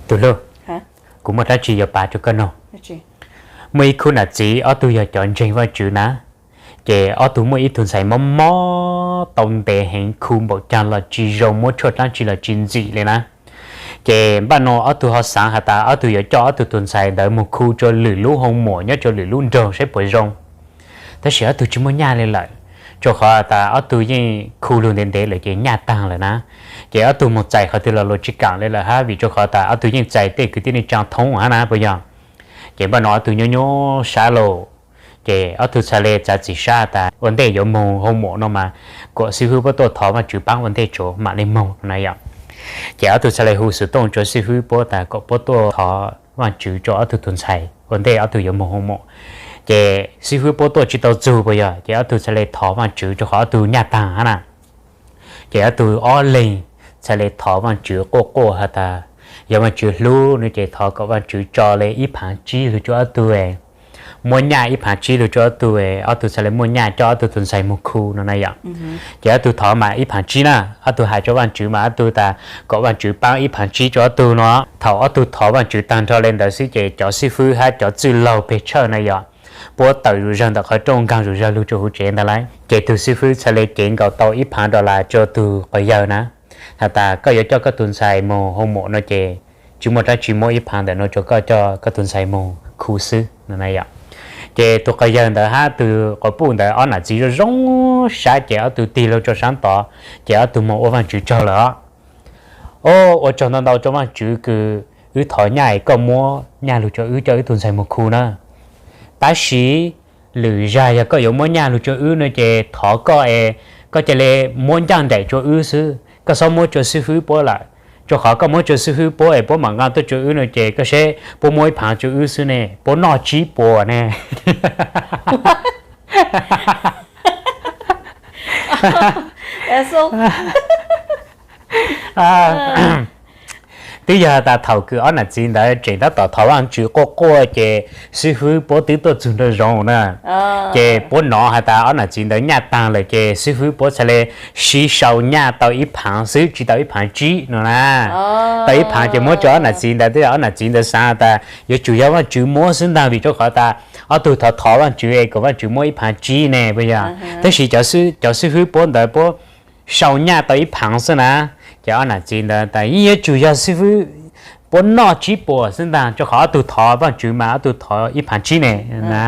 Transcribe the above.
Tus hlub, kuv muaj dab tsi yuav piav rau koj mloog. Muaj ib khub nam txiv ob tug yog cov ntseeg Vajtswv na, ces ob tug muaj ib tug ntxhais mob mob tau ntev heev, khu npaum cas los tsis zoo, muab tshuaj dab tsi los tsis ntxim li na. Ces npaj no ob tug ho xaav has tas ob tug yuav coj ob tug tus ntxhais ntawd moog khu rua lwm lub hoo mom nyob rua lwm lub nroog saib puas zoo. Tab sis ob tug tsis muaj nyaj li lawm, rua qhov tas ob tug yeej khu lug ntev ntev lawm ces nyaj taag lawm na. Ces ob tug moog txais qhov twg los luas tsis kaam li lawm hab, vim rua qhov tas ob tug yeej txais tej kwv tij neej tsaa thoob hab na puas yog. Ces npaj no ob tug nyuaj nyuaj sab lauj, ces ob tug txhad le txav txim sab tas ua ntej yuav moog hoo mom no mas kuam xib fwb puab tuaj thov Vajtswv paab ua ntej tsuav maam le moog no na yom. Ces ob tug txhad le hu xov tooj rua xib fwb puab tas kuam puab tuaj thov Vajtswv rua ob tug tus ntxhais ua ntej ob tug yuav moog hoo mom. Ces xib fwb puab tuaj tsis tau txug puas yog, ces ob tug txhad le thov Vajtswv rua qhov ob tug nyaj taag hab na. Ces ob tug ob leeg txhad le thov Vajtswv quaj quaj has tas yog Vajtswv hlub no ces thov kom Vajtswv tso le ib phaav tsib lug rua ob tug, muab nyaj ib phaav tsib lug rua ob tug, ob tug txhad le muaj nyaj coj ob tug tus ntxhais moog khu no na yom. Ces ob tug thov mas ib phaav tsib na, ob tug has rua Vajtswv mas ob tug tas kom Vajtswv paab ib phaav tsib rua ob tug no. Thaum ob tug thov Vajtswv taag nrho le ntawd xwb ces cov xib fwb hab cov txwj laug peg tshawj na yom, puab tawm zug zag ntawm qhov rooj nkaag zug zag lug rua huv tsev ntag lauj. Ces tug xib fwb txhad le cev nkaus tau ib phaav dollar rua tug quas yawg na, has tas koj yuav coj koj tus ntxhais moog hoo mom no ces tsis muaj dab tsi, muab ib phaav ntawm no rua koj coj koj tus ntxhais moog khu xwb no na yom. Ces tug quas yawg ntawd hab tug quas puj ntawd ob nam txiv zoo zoo sab ces ob tug tig lug rua saab tod, ces ob tug moog ua Vajtswv tsaug lawm os. O, ua tsaug ntau ntau rua Vajtswv kws wb thov nyaj es koj muab nyaj lug rua wb coj wb tus ntxhais moog khu na. Tab sis lwm zag yog koj yuav muab nyaj lug rua wb no ces thov koj es koj ca le muab ncaaj nraim rua wb xwb, koj xob muab rua xib fwb puab lawm. Rua qhov koj muab rua xib fwb puab es puab maam nqaa tuaj rua wb no ces koj saib puab muab ib phaav rua wb xwb ne, puab noj tsib puas ne. Twb yog tas thaum kws ob nam txiv ntawd tseem tab tom thov Vajtswv quaj quaj ces xib fwb puab twb tuaj txug nraum zoov na. Ces puab nov has tas ob nam txiv ntawd nyaj taag lawm ces xib fwb puab txhad le sib sau nyaj tau ib phaav xwb, tsis tau ib phaav tsib no na. Tau ib phaav ces muab rua ob nam txiv ntawd, twb yog ob nam txiv ntawd xaav tas yuav tsum yog Vajtswv muab xwb ntag, vim rua qhov tas ob tug thov thov Vajtswv es kom Vajtswv muab ib phaav tsib ne puas yog. Tab sis cov xib fwb puab ntawd puab sau nyaj tau ib phaav xwb na. Ces ob nam txiv ntawd tas yeej yuav tsum yog xib fwb puab noj tsib puas xwb ntag, rua qhov ob tug thov Vajtswv mas ob tug thov ib phaav tsib ne na.